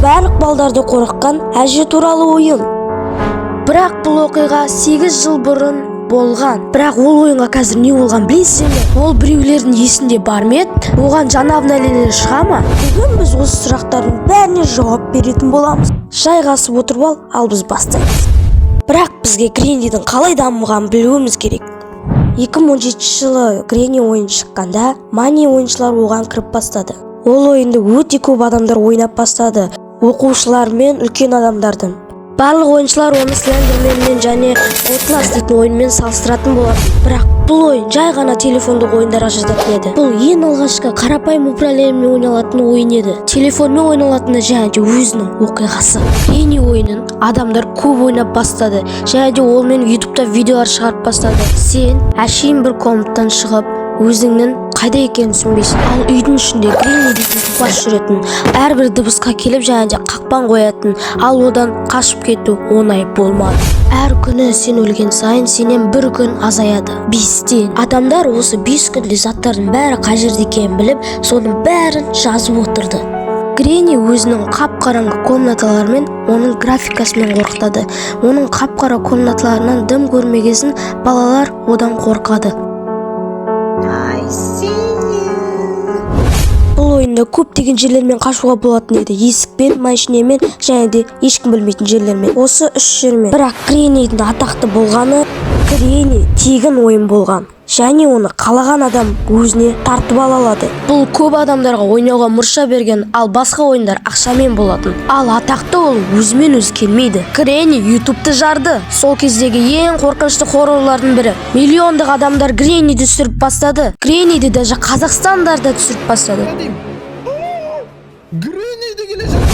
Барлық балдарды қорқытқан әже туралы ойын. Бірақ бұл оқиға 8 жыл бұрын болған. Бірақ ол ойынға қазір не болған, білесіздер ме? Ол біреулердің есінде бар ма еді? Оған жаңа обновление шыға ма? Бүгін біз осы сұрақтардың бәріне жауап беретін боламыз. Жайғасып отырып ал, ал біз бастаймыз. Бірақ бізге Греннидің қалай дамығанын білуіміз керек. 2017 жылы Гренни ойыны шыққанда, мани ойыншылар оған кіріп бастады. Ол ойынды өте көп адамдар ойнап бастады, оқушылар мен үлкен адамдардың. Барлық ойыншылар оны Слендерменмен және Outlast дейтін ойынмен салыстыратын болатын. Бірақ бұл ойын жай ғана телефондық ойындарға жататын еді. Бұл ең алғашқы қарапайым управлениемен ойналатын ойын еді. Телефонмен ойналатыны және де өзінің оқиғасы. Гренни ойынын адамдар көп ойнап бастады және де олмен Ютубта видеолар шығарып бастады. Сен әшейін бір комнаттан шығып, өзіңнің қайда екенін түсінбейсің. Ал үйдің ішінде Гренни дейтін тупаш жүретін, әрбір дыбысқа келіп және де қақпан қоятын. Ал одан қашып кету оңай болмады. Әр күні сен өлген сайын сенен бір күн азаяды, 5-тен. Адамдар осы 5 күнде заттардың бәрі қай жерде екенін біліп, соның бәрін жазып отырды. Гренни өзінің қап-қараңғы комнаталарымен, оның графикасымен қорқытады. Оның қап-қара комнаталарынан дым көрмегесін, балалар одан қорқады. I see you. Бұл ойында көптеген жерлермен қашуға болатын еді: есікпен, машинамен және де ешкім білмейтін жерлермен, осы үш жермен. Бірақ Греннидің атақты болғаны, Гренни тегін ойын болған және оны қалаған адам өзіне тартып ала алады. Бұл көп адамдарға ойнауға мұрша берген. Ал басқа ойындар ақшамен болатын. Ал атақты ол өзімен өзі келмейді. Гренни Ютубты жарды. Сол кездегі ең қорқынышты хоррорлардың бірі. Миллиондық адамдар Гренниді түсіріп бастады. Гренниді даже Қазақстандар да түсіріп бастады. Гренни де келе жатыр.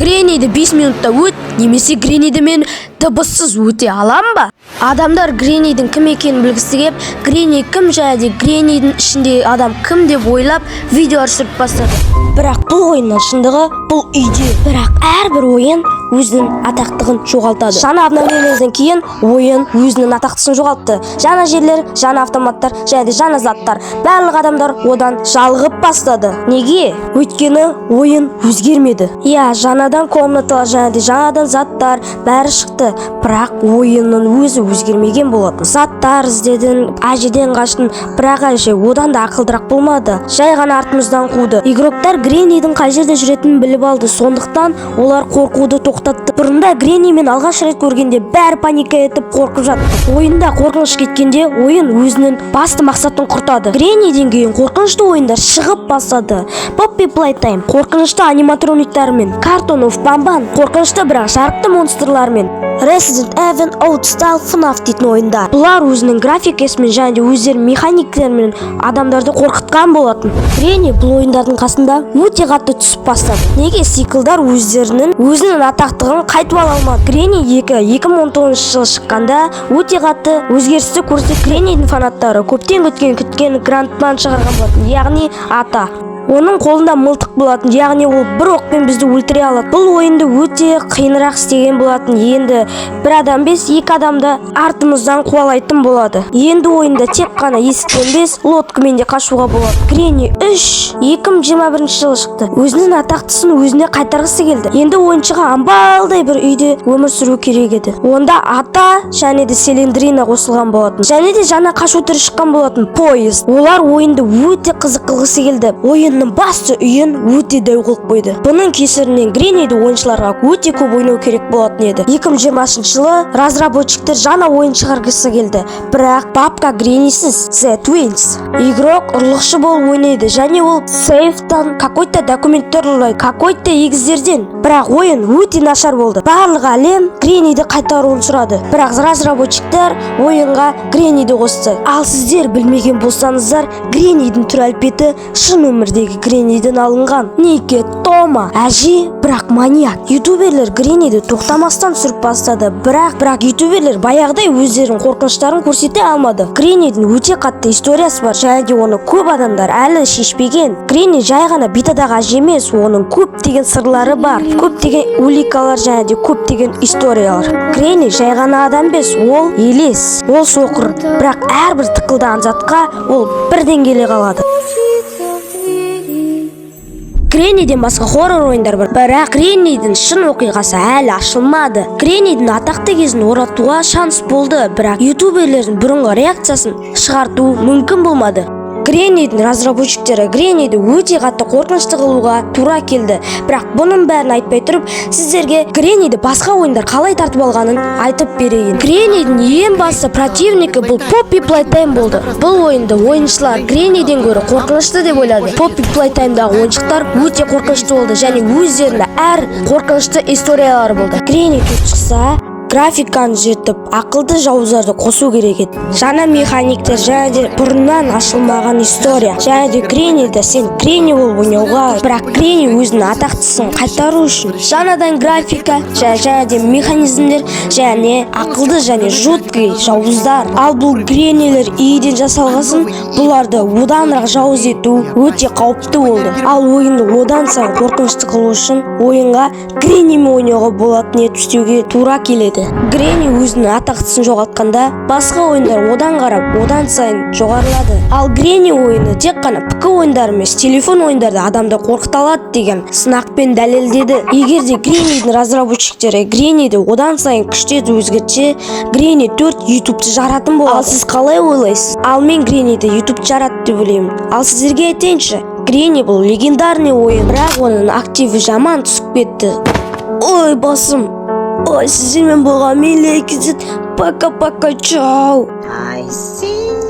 Гренниді 5 минутта өт немесе Гренниді мен дыбыссыз өте алам ба? Адамдар Греннидің кім екенін білгісі келіп, Гренни кім және де Греннидің ішіндегі адам кім деп ойлап, видео түсіріп бастады. Бірақ бұл ойынның шындығы бұл үйде. Бірақ әрбір ойын өзінің атақтығын жоғалтады. Жаңа обновлениеден кейін ойын өзінің атақтысын жоғалтты. Жаңа жерлер, жаңа автоматтар және де жаңа заттар. Барлық адамдар одан жалығып бастады. Неге? Өйткені ойын өзгермеді. Иә, жаңадан комнаталар және де жаңадан заттар бәрі шықты, бірақ ойынның өзі өзгермеген болатын. Заттар іздедің, әжеден қаштың, бірақ әже одан да ақылдырақ болмады, жай ғана артымыздан қуды. Игроктар Греннидің қай жерде жүретінін біліп алды, сондықтан олар қорқуды тоқтатты. Бұрында Греннимен алғаш рет көргенде бәрі паника етіп, қорқып жатты. Ойында қорқыныш кеткенде, ойын өзінің басты мақсатын құртады. Гренниден кейін қорқынышты ойындар шығып бастады: Поппи Плейтайм қорқынышты аниматрониктарымен, Картон оф Банбан қорқынышты, бірақ жарықты монстрлармен, Resident Evil Outlast, FNAF дейтін ойындар. Бұлар өзінің графикасымен және де өздерінің механиктерімен адамдарды қорқытқан болатын. Гренни бұл ойындардың қасында өте қатты түсіп бастады. Неге? Сиквелдар өздерінің өзінің атақтығын қайтып ала алмады. Гренни 2 2019 жылы шыққанда, өте қатты өзгерісті көрсетті. Греннидің фанаттары көптен күткен Грандман шығарған болатын, яғни ата. Оның қолында мылтық болатын, яғни ол бір оқпен бізді өлтіре алады. Бұл ойынды өте қиынырақ істеген болатын. Енді бір адам емес, екі адамды артымыздан қуалайтын болады. Енді ойында тек қана есіктен емес, лодкамен де қашуға болады. Гренни 3 2021 жылы шықты. Өзінің атақтысын өзіне қайтарғысы келді. Енді ойыншыға амбалдай бір үйде өмір сүру керек еді. Онда ата және де Селендрина қосылған болатын және де жаңа қашу түрі шыққан болатын, поезд. Олар ойынды өте қызық қылғысы келді. Ойынның басты үйін өте дәу қылып қойды. Бұның кесірінен Гренниді ойыншыларға өте көп ойнау керек болатын еді. 2020 жылы разработчиктер жаңа ойын шығарғысы келді, бірақ бабка Греннисіз, The Twins. Игрок ұрлықшы болып ойнайды және ол сейфтан какой-то документтер ұрлайды какой-то егіздерден. Бірақ ойын өте нашар болды. Барлық әлем Гренниді қайтаруын сұрады, бірақ разработчиктер ойынға Гренниді қосты. Ал сіздер білмеген болсаңыздар, Греннидің түр әлпеті шын өмірдегі Гренниден алынған. Неке Тома әже, бірақ маньяк. Ютуберлер Гренниді тоқтамастан түсіріп бастады, бірақ ютуберлер баяғыдай өздерінің қорқыныштарын көрсете алмады. Греннидің өте қатты историясы бар және де оны көп адамдар әлі шешпеген. Гренни жай ғана битадағы әже емес, оның көптеген сырлары бар, көптеген уликалар және де көптеген историялар. Гренни жай ғана адам емес, ол елес. Ол соқыр, бірақ әрбір тықылдаған затқа ол бірден келе қалады. Стучится в двери. Гренниден басқа хоррор ойындар бар, бірақ Греннидің шын оқиғасы әлі ашылмады. Греннидің атақты кезін оратуға шанс болды, бірақ ютуберлердің бұрынғы реакциясын шығарту мүмкін болмады. Греннидің разработчиктері Гренниді өте қатты қорқынышты қылуға тура келді. Бірақ бұның бәрін айтпай тұрып, сіздерге Гренниді басқа ойындар қалай тартып алғанын айтып берейін. Греннидің ең басты противнигі бұл Поппи Плейтайм болды. Бұл ойынды ойыншылар Гренниден гөрі қорқынышты деп ойлады. Поппи Плейтаймдағы ойыншықтар өте қорқынышты болды және өздерінде әр қорқынышты историялары болды. Гренни 4 шықса, графиканы түзетіп, ақылды жауыздарды қосу керек еді, жаңа механиктер және де бұрыннан ашылмаған история. Және де Гренниді сен Гренни болып ойнауға. Бірақ Гренни өзінің атақтысын қайтару үшін жаңадан графика және де механизмдер және ақылды және жуткий жауыздар. Ал бұл Греннилер иеден жасалғасын, бұларды оданырақ жауыз ету өте қауіпті болды. Ал ойынды одан сайын қорқынышты қылу үшін ойынға Греннимен ойнауға болатын етіп істеуге тура келеді. Гренни өзінің атақтысын жоғалтқанда, басқа ойындар одан қарап, одан сайын жоғарылады. Ал Гренни ойыны тек қана ПК ойындары емес, телефон ойындары адамды қорқыта алады деген сынақпен дәлелдеді. Егер де Греннидің разработчиктері Гренниді одан сайын күшті етіп өзгертсе, Гренни 4 Ютубты жаратын болады. Ал сіз қалай ойлайсыз? Ал мен Гренниді Ютуб жарады деп ойлаймын. Ал сіздерге айтайыншы, Гренни бұл легендарный ойын, бірақ оның активі жаман түсіп кетті. Ой, басым! Ой, сіздермен болған мен Лекизет. Пока, пока, чао. I see.